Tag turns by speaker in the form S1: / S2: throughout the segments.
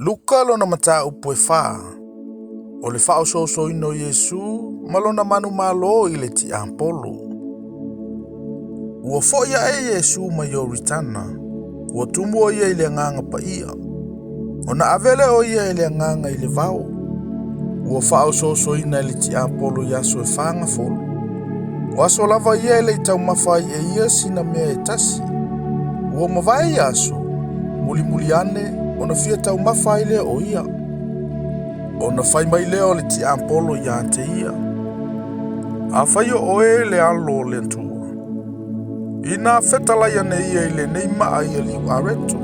S1: Luka lona mataupu e fa, o le faaosoosoina o Iesu ma lona manumalo i le tiapolo. Ua fo'i a'e Iesu mai Ioritana, ua tumu o ia i le Agaga Paia. Ona ave lea o ia e le Agaga i le vao. Ua faaosoosoina e le tiapolo i aso e fagafulu. O aso lava ia e le i taumafa ai e ia sina mea e tasi. Ua mavae ia aso, mulimuli ane ona fia taumafa ai lea o ia. Ona fai mai lea o le tiapolo ia te ia, Afai o oe le Alo o le Atua, inā fetalai ane ia i lenei maa ia liu areto.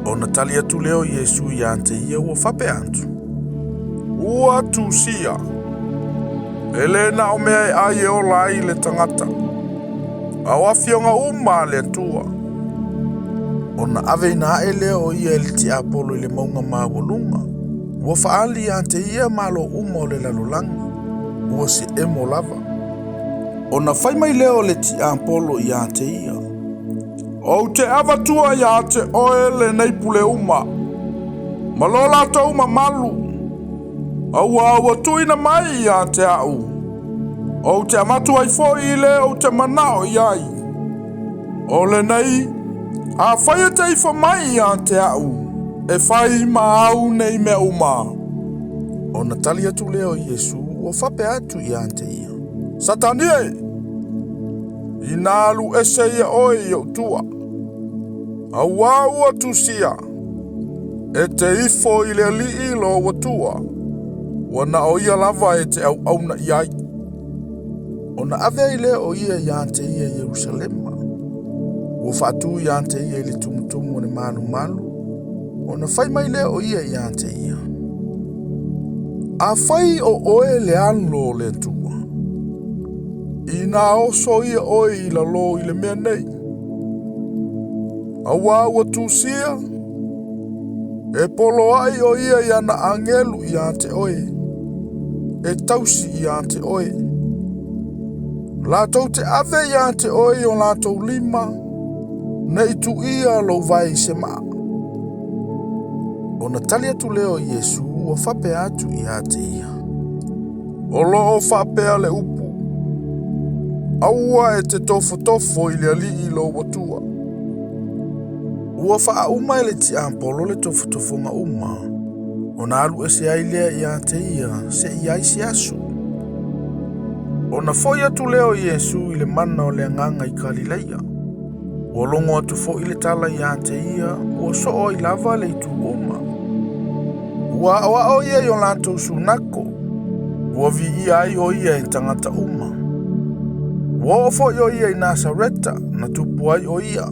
S1: Ona tali atu lea o Iesu ia te ia ua faapea atu, Ua tusia, e le na o mea e ai e ola ai le tagata, a o afioga uma a le Atua. Ona aveina ae lea o ia e le tiapolo i le mauga maualuga, ua faaali ia te ia malo uma o le lalolagi, ua se emo lava. Ona fai mai lea o le tiapolo ia te ia, Ou te avatua ia te oe lenei pule uma, ma lo latou mamalu, auā ua tuuina mai ia te au, ou te avatu ai foi i le ou te manao i ai. O lenei, afai e te ifo mai ia te au, e fai ma au nei mea uma. Ona tali atu lea o Iesu ua faapea atu ia te ia, Satani e! Inā alu ese ia oe i ou tua, auā ua tusia, e te ifo i le Alii lou Atua, ua na o ia lava e te auauna i ai. Ona ave ai lea o ia ia te ia i Ierusalema, ua faatu ia te ia i le tumutumu o le malumalu, ona fai mai lea o ia ia te ia, Afai o oe le Alo o le Atua, inā oso ia oe i lalo i le mea nei, auā ua tusia, e poloaʻi o ia i ana agelu ia te oe, e tausi ia te oe. Latou te ave ia te oe i o latou lima, ne i tuia lou vae i se maa. Ona tali atu lea o Iesu ua faapea atu ia te ia, O lo o faapea le upu, Aua e te tofotofo i le Alii lou Atua. Ua faauma e le tiapolo le tofotofoga uma, ona alu ese ai lea ia te ia seia ai se aso. Ona foi atu lea o Iesu i le mana o le Agaga i Kalileia. Ua logo atu foi le tala ia te ia, ua soo ai lava le itu uma. Ua aoao ia i o latou sunako, ua viia ai o ia e tagata uma. Ua oo foi o ia i Nasareta, na tupu ai o ia.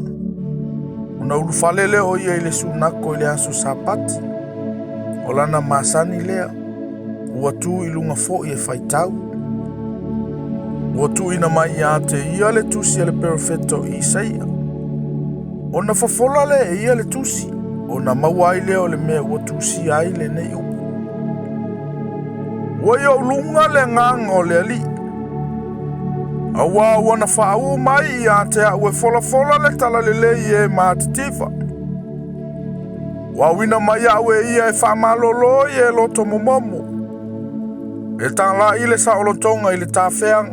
S1: Ona ulufale lea o ia i le sunako i le aso Sapati. O lana masani lea, ua tu i luga foi e faitau. Ua tuuina mai ia te ia le tusi a le perofeta o Isaia. Ona fofola lea e ia le tusi, ona maua ai lea o le mea ua tusia ai lenei upu. Ua i ou luga le agaga o le Alii, auā ua na faaū mai ia te au e folafola le talalelei i e matitiva. Ua auina mai au e ia e faamalolo i e loto momomo, e tālaʻi le saolotoga i le tafeaga,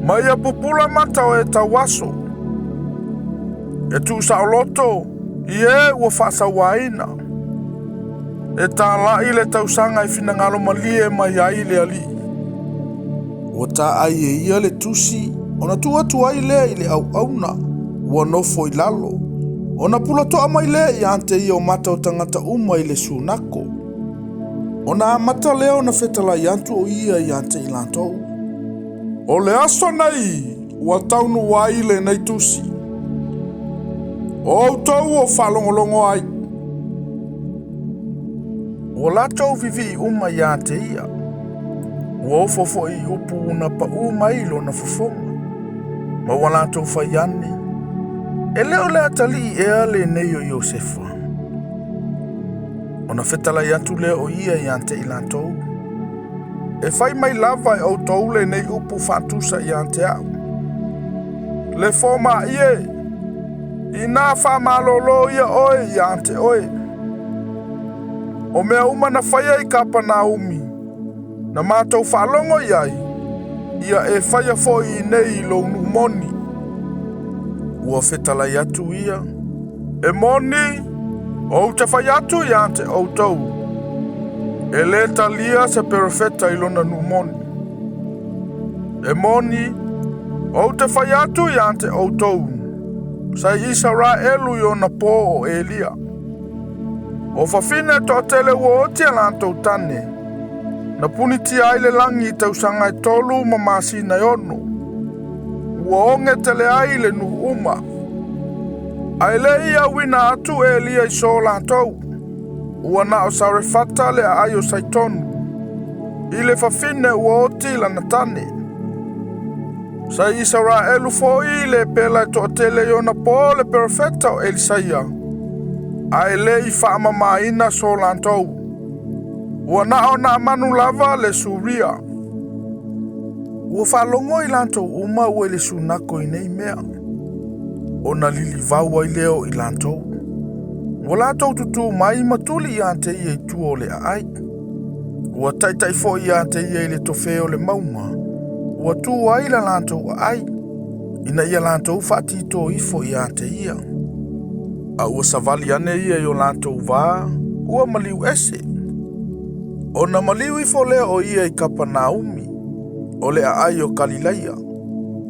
S1: ma ia pupula mata o e tauaso, e tuusaoloto i e ua faasauaina, e tālaʻi le tausaga e finagalo malie mai ai le Alii. Ua taai e ia le tusi ona tuu atu ai lea i le auauna ua nofo i lalo, ona pulatoa mai lea ia te ia o mata o tagata uma i le sunako. Ona amata lea ona fetalai atu o ia ia te i latou, O le aso nei ua taunuu ai lenei tusi, o outou o faalogologo ai. Ua latou vivii uma ia te ia, ua ofo foi i upu na paʻū mai i lona fofoga, ma ua latou fai ane, E le o le atalii ea lenei o Iosefa? Ona fetalai atu lea o ia ia te i latou, E fai mai lava e outou lenei upu faatusa ia te au, Le fomaʻi e, inā faamalolo ia oe ia te oe. O mea uma na faia i Kapanaumi, na matou faalogo i ai, ia e faia foi i inei i lou nuu moni. Ua fetalai atu ia, E moni, ou te fai atu ia te outou, e lē talia se perofeta i lona nuu moni. E moni, ou te fai atu ia te outou, sa i Isaraelu i ona pō o Elia. O fafine toatele ua oti a latou tane, na punitia ai le lagi i tausaga e 3 ma masina e 6. Ua oge tele ai le nuu uma. Ae le i auina atu Elia i so latou, ua na o Sarefata le aai o Saitonu, i le fafine ua oti lana tane. Sa i Isaraelu foi le pela e toatele i ona pō le perofeta o Elisaia, ae le i faamamaina so latou. Ua na o Naamanu lava le Suria. Ua faalogo i latou uma ua i le sunako i nei mea, ona lilivau ai lea o i latou. Ua latou tutū mai ma tuli ia te ia i tua o le aai. Ua taitai foi ia te ia i le tofē o le mauga, ua tu ai la latou aai, ina ia latou faatito ifo ia te ia. A ua savali ane ia i o latou vā, ua maliu ese. Ona maliu ifo lea o ia i Kapanaumi, o le aai o Kalilaia.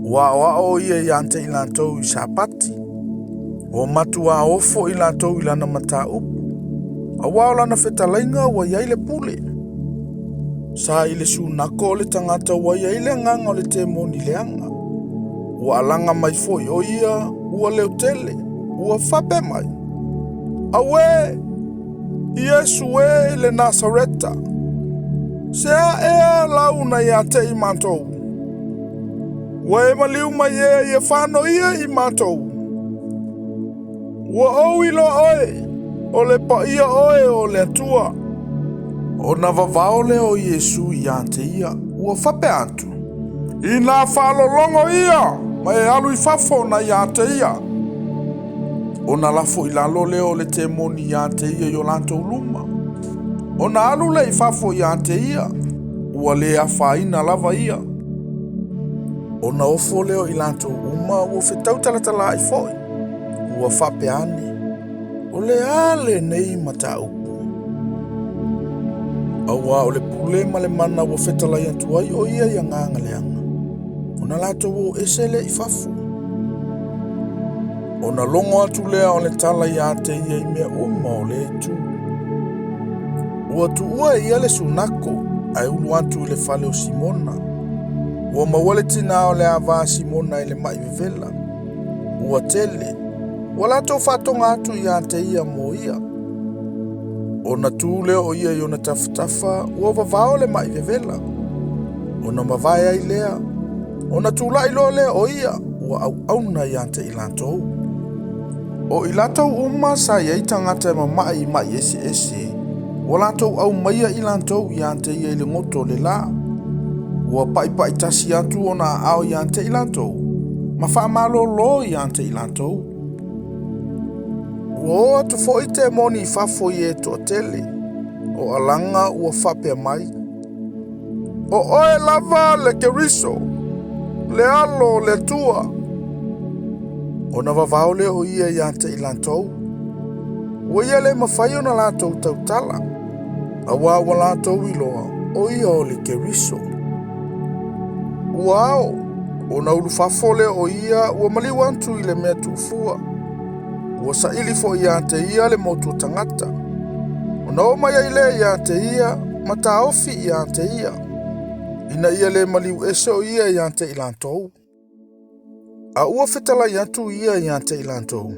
S1: Ua aoao ia ia te i latou i Sapati. Ua matua ofo i latou i lana mataupu. Auā o lana fetalaiga ua i ai le pule. Sa i le sunako o le tagata ua i ai le agaga o le temoni leaga. Ua alaga mai foi o ia, ua leotele, ua faapea mai, Auē, Iesu e le Nasareta, se a ea lau na ia te i matou? Ua e maliu mai ea ia fanoia i matou? Ua ou iloa oe, o le paia oe o le Atua. Ona vavao lea o Iesu ia te ia, ua faapea atu, Ina faalologo ia, ma e alu i fafo na ia te ia. Ona lafo i lalo lea o le temoni ia te ia i o latou luma. Ona alu lea i fafo ia te ia, ua le afaina lava ia. Ona ofo lea o i latou uma ua fetau talatalaai foi, ua faapea ane, O le a lenei mataupu? Auā o le pule ma le mana ua fetalai atu ai o ia i agaga leaga, ona latou o ese lea i fafo. Ona logo atu lea o le tala ia te ia i mea uma o lea itu. Ua tuua e ia le sunako ae ulu atu i le fale o Simona. Ua maua le tinā o le ava a Simona i le mai vevela. Ua tele, ua latou faatoga atu ia te ia mo ia. Ona tu lea o ia i ona tafatafa, ua vavao le mai vevela. Ona mavae ai lea, ona tulai loa lea o ia, ua auauna ia te i latou. O i latou uma sa i ai tagata e mama'i i ma'i eseese, ua latou aumaia i latou ia te ia i le goto o le lā. Ua pa'ipa'i tasi atu ona aao ia te i latou, ma faamalōlō ia te i latou. Ua o atu foi temoni i fafo i e toatele, o alaga ua faapea mai, O oe lava le Keriso, le Alo o le Atua. Ona vavao lea o ia ia te i latou, ua ia le mafai ona latou tautala, auā ua latou iloa o ia o le Keriso. Ua ao, ona ulufafo lea o ia ua maliu atu i le mea tuufua. Ua saili foi ia te ia le motu o tagata. Ona oo mai ai lea ia te ia ma taofi ia te ia, ina ia le maliu ese o ia ia te i latou. A ua fetalai atu ia ia te i latou,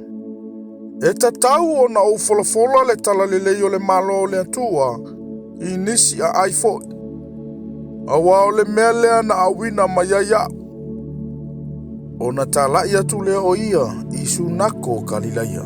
S1: E tatau ona ou folafola le talalelei o le Malo o le Atua i nisi aai foi, auā o le mea lea na auina mai ai a'u. Ona tala'i atu lea o ia i sunako o Kalilaia.